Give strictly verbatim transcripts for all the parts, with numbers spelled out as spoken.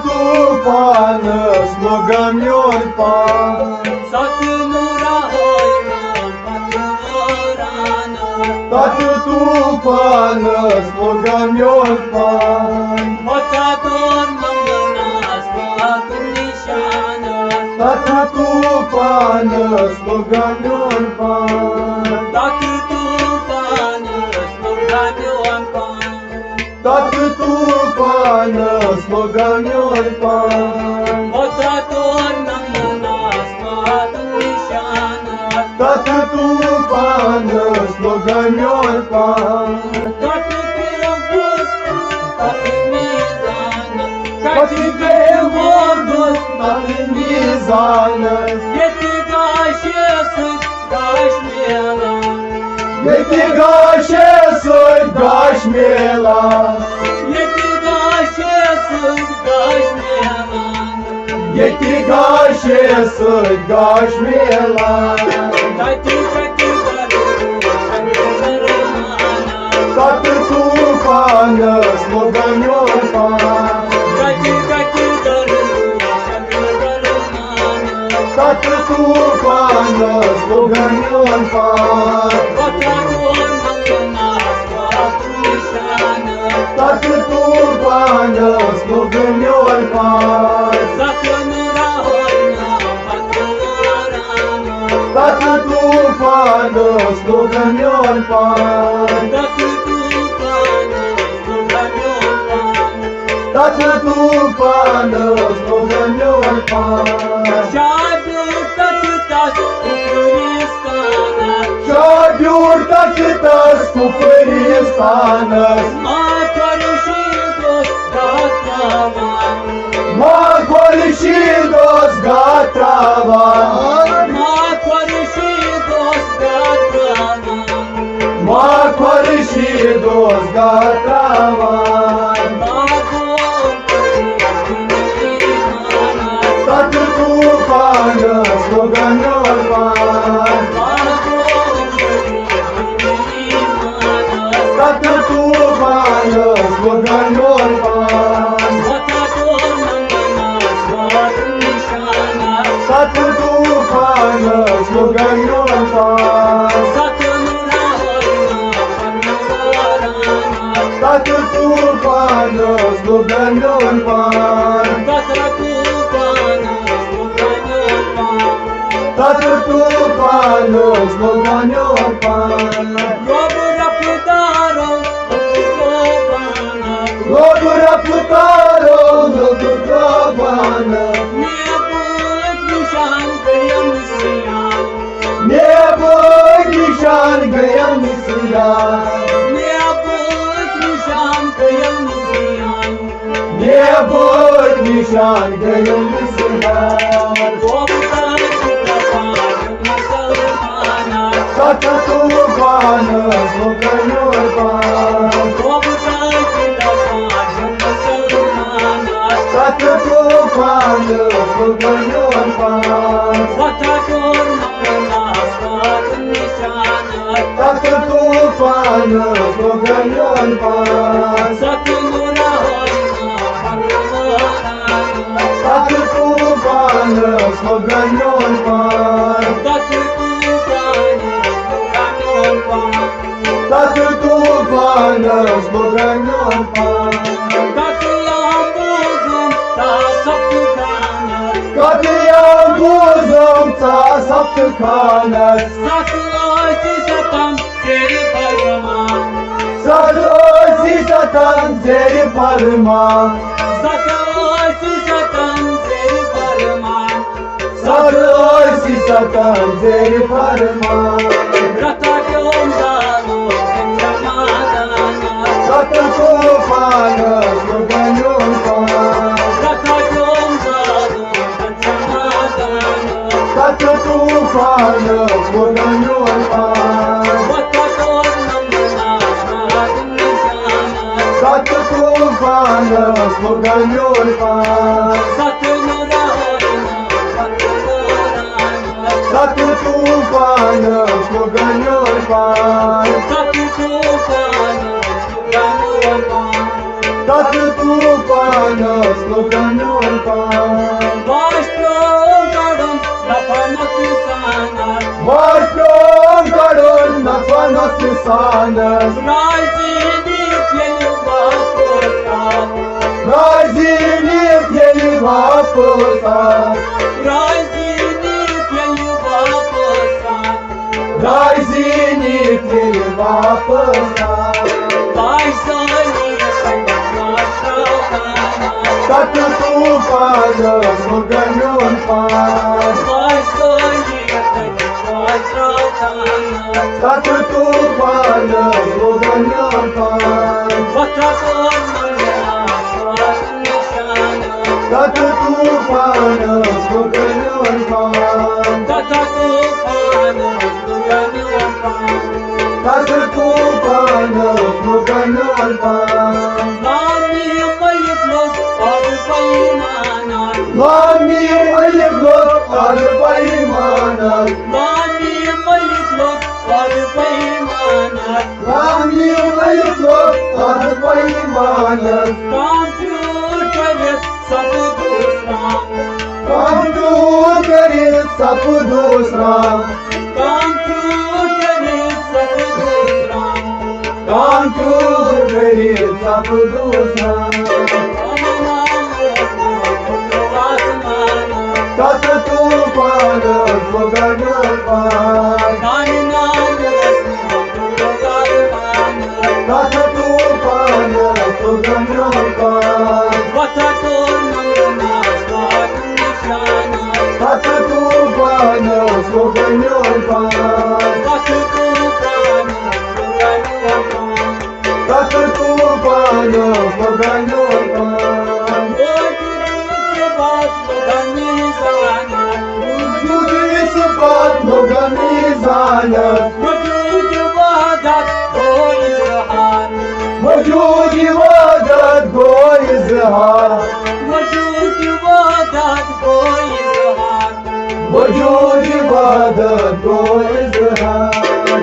طوفانس لوٚگا میون پان۔ ستھ نورا ہٲوۍ پتہٕ وٲران۔ تتھ طوفانس لوٚگا میون پان۔ وۄتھا توٚر نمونس واتُن نشانس۔ تتھ طوفانس لوٚگا میون پان۔ تتھ طوفانس لوٚگا میون پان۔ تتھ طوفانس لوٚگا میون پان۔ وۄتھا توٚر نمونس واتُن نشانس۔ تتھ طوفانس لوٚگا میون پان۔ کتھ پیوٚوُس تتھ میزانس۔ کتھ پیوٚوُس تتھ میزانس۔ ییٚتہِ گاشہِ سۭتۍ گاش میلان۔ ییٚتہِ گاشہِ سۭتۍ گاش میلان۔ ییٚتہِ گاشہِ سۭتۍ گاش میلان۔ ییٚتہِ گاشہِ سۭتۍ گاش میلان۔ تتہِ کتہِ کرٕ روشن مسلمانس۔ تتھ طوفانس لوٚگا میون پان۔ کتہِ کتہِ کرٕ روشن مسلمانس۔ تتھ طوفانس لوٚگا میون پان۔ وۄتھا توٚر نمونس واتُن نشانس۔ تتھ طوفانس لوٚگا میون پان۔ ستھ نورا ہٲوۍ پتہٕ وٲران۔ تتھ طوفانس لوٚگا میون پان۔ تتھ طوفانس لوٚگا میون پان۔ تتھ طوفانس لوٚگا میون پان۔ شاہ بیوٗٹھ تتھ تس کُفرِستانس۔ شاہ بیوٗٹھ تتھ تس کُفرِستانس۔ ماہ خورشید اوس گاہ تراوان۔ ماہ خورشید اوس گاہ تراوان۔ ماہ خورشید اوس گاہ تراوان۔ ماہ خورشید اوس گاہ تراوان۔ تتھ طوفانس لوٚگا میون پان۔ تتھ طوفانس لوٚگا میون پان۔ تتھ طوفانس لوٚگا میون پان۔ تتھ طوفانس لوٚگا میون پان۔ تتھ طوفانس لوٚگا میون پان۔ لوٚگ رفتارو لوٚگ رفتارو لوٚگ طوفانس۔ مےٚ بوٗزۍ نشان گٔیم سیاہ۔ مےٚ بوٗزۍ نشان گٔیم سیاہ۔ مےٚ بوٗزۍ نشان گٔیم سیاہ۔ مےٚ بوٗزۍ نشان گٔیم سیاہ۔ بوبہٕ تاج دپان مسلمانہ۔ تتھ طوفانس لوٚگا میون پان۔ بوبہٕ تاج دپان مسلمانہ۔ تتھ طوفانس لوٚگا میون پان۔ وۄتھا توٚر نمونس واتُن نشانس۔ تتھ طوفانس لوٚگا میون پان۔ ستھ نورا ہٲوۍ پتہٕ وٲران۔ تتھ طوفانس لوٚگا میون پان۔ تتھ طوفانس لوٚگا میون پان۔ تتھ طوفانس لوٚگا میون پان۔ قتلام بوٗزُم ژاو سبتہٕ خانس۔ قتلام بوٗزُم ژاو سبتہٕ خانس۔ ستھ ٲسۍ ستم زیرِ فرمان۔ ستھ ٲسۍ ستم زیرِ فرمان۔ ستھ ٲسۍ ستم زیرِ فرمان۔ ستھ ٲسۍ ستم زیرِ فرمان۔ رتھا پیوٚم زالُن جمادانس۔ ستھ طوفانس لوٚگا میون پان۔ رتھا پیوٚم زالُن جمادانس۔ ستھ طوفانس لوٚگا میون پان۔ وۄتھا توٚر نمونس واتُن نشانس۔ ستھ طوفانس لوٚگا میون پان۔ ستھ نورا ہٲوۍ پتہٕ وٲران۔ ستھ طوفانس لوٚگا میون پان۔ ستھ طوفانس لوٚگا میون پان۔ تہٕ طوٗفانَس لوٚگ میون پان۔ واش پیوم کڑُن نفع نۄقصانَس۔ واش پیوم کڑُن نفع نۄقصانَس۔ راضی نیٖتھ ییٚلہِ واپس آو۔ راضی نیٖتھ ییٚلہِ واپس آو۔ راضی نیٖتھ ییٚلہِ واپس آو۔ راضی نیٖتھ ییٚلہِ واپس آو۔ باش سٲنی کَتہِ واش ترٛاوان۔ تَتھ طوٗفانَس لوٚگ میون پان۔ باش سٲنی کَتہِ واش ترٛاوان۔ تَتھ طوٗفانَس لوٚگ میون پان۔ وۄتھا کوٚر نہٕ مےٚ آسمان نِشانہٕ۔ تَتھ طوٗفانَس لوٚگ میون پان۔ تَتھ طوٗفانَس لوٚگ میون پان۔ تَتھ طوٗفانَس لوٚگ میون پان۔ لام میم الف لوٚگ آبِ پیمانَس۔ لام میم الف لوٚگ آبِ پیمانَس۔ لام میم الف لوٚگ آبِ پیمانَس۔ لام میم الف لوٚگ آبِ پیمانَس۔ کام پیوٗر کٔرِتھ سپُد دوٗسرام۔ کام پیوٗر کٔرِتھ سپُد دوٗسرام۔ کام پیوٗر کٔرِتھ سپُد دوٗسرام۔ کام پیوٗر کٔرِتھ سپُد دوٗسرام۔ تَتھ طوٗفانَس لوٚگ میون پان۔ تَتھ طوٗفانَس لوٚگ میون پان۔ وۄتھا کوٚر نہٕ مےٚ آسمان نِشانہٕ۔ تَتھ طوٗفانَس لوٚگ میون پان۔ تَتھ طوٗفانَس لوٚگ میون پان۔ تَتھ طوٗفانَس لوٚگ میون پان۔ وجوٗدٕچ صفات لوٚگ میون پان۔ وجوٗدٕچ صفات لوٚگ میون پان۔ وجوٗدِ وحدت گوٚو اظہار۔ وجوٗدِ وحدت گوٚو اظہار۔ وجوٗدِ وحدت گوٚو اظہار۔ وجوٗدِ وحدت گوٚو اظہار۔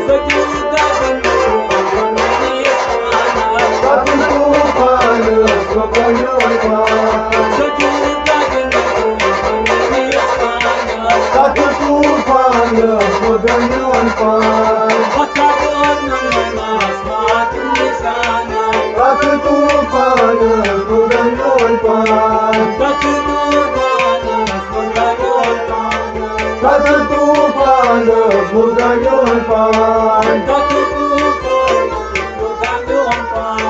وجوٗدِ وحدت گوٚو اظہار۔ تَتھ طوٗفانَس لوٚگ میون پان۔ وجوٗدِ وحدت گوٚو اظہار۔ تَتھ طوٗفانَس لوٚگ میون پان۔ وۄتھا کوٚر نہٕ مےٚ آسمان نِشانہٕ۔ تَتھ طوٗفانَس لوٚگ میون پان۔ تَتھ طوٗفانَس لوٚگ میون پان۔ تَتھ طوٗفانَس لوٚگ میون پان۔ تَتھ طوٗفانَس لوٚگ میون پان۔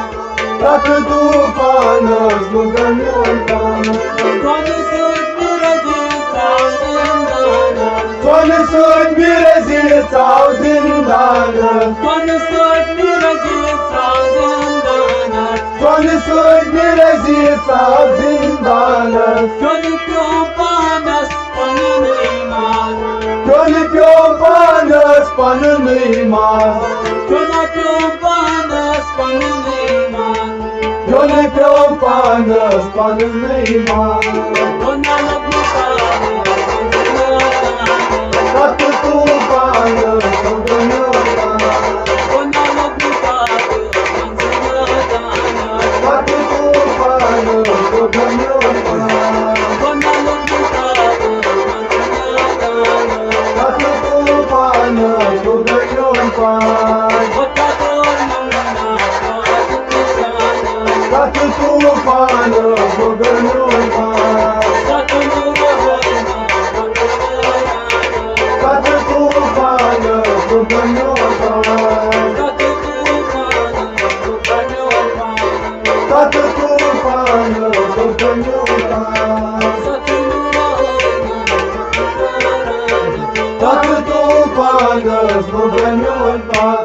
تَتھ طوٗفانَس لوٚگ میون پان۔ ژۄنہٕ سۭتۍ مےٚ رٔزی ژاو زِندانَس۔ ژۄنہٕ سۭتۍ مےٚ رٔزی ژاو زِندانَس۔ ژۄنہٕ سۭتۍ مےٚ رٔزی ژاو زِندانَس۔ ژۄنہٕ سۭتۍ مےٚ رٔزی ژاو زِندانَس۔ ژۄنہٕ پیوٚم پانَس پنُن ایمان۔ پیوٚن پیوٚو پانَس پنُن ایمان۔ پیوٚن پیوٚو پانَس پنُن ایمان۔ پیوٚن پیوٚو پانَس پنُن ایمان۔ گۄناہ لوٚگمُت آبَس منٛز۔ تَتھ طوٗفانَس لوٚگ میون پان۔ گۄناہ لوٚگمُت آبَس منٛز۔ تَتھ طوٗفانَس لوٚگ میون پان۔ گۄناہ لوٚگمُت آبَس منٛز۔ تَتھ طوٗفانَس لوٚگ میون پان۔ تَتھ طوٗفانَس لوٚگ میون پان۔ تَتھ طوٗفانَس لوٚگ میون پان۔ تَتھ طوٗفانَس لوٚگ میون پان۔ تَتھ طوٗفانَس لوٚگ میون پان۔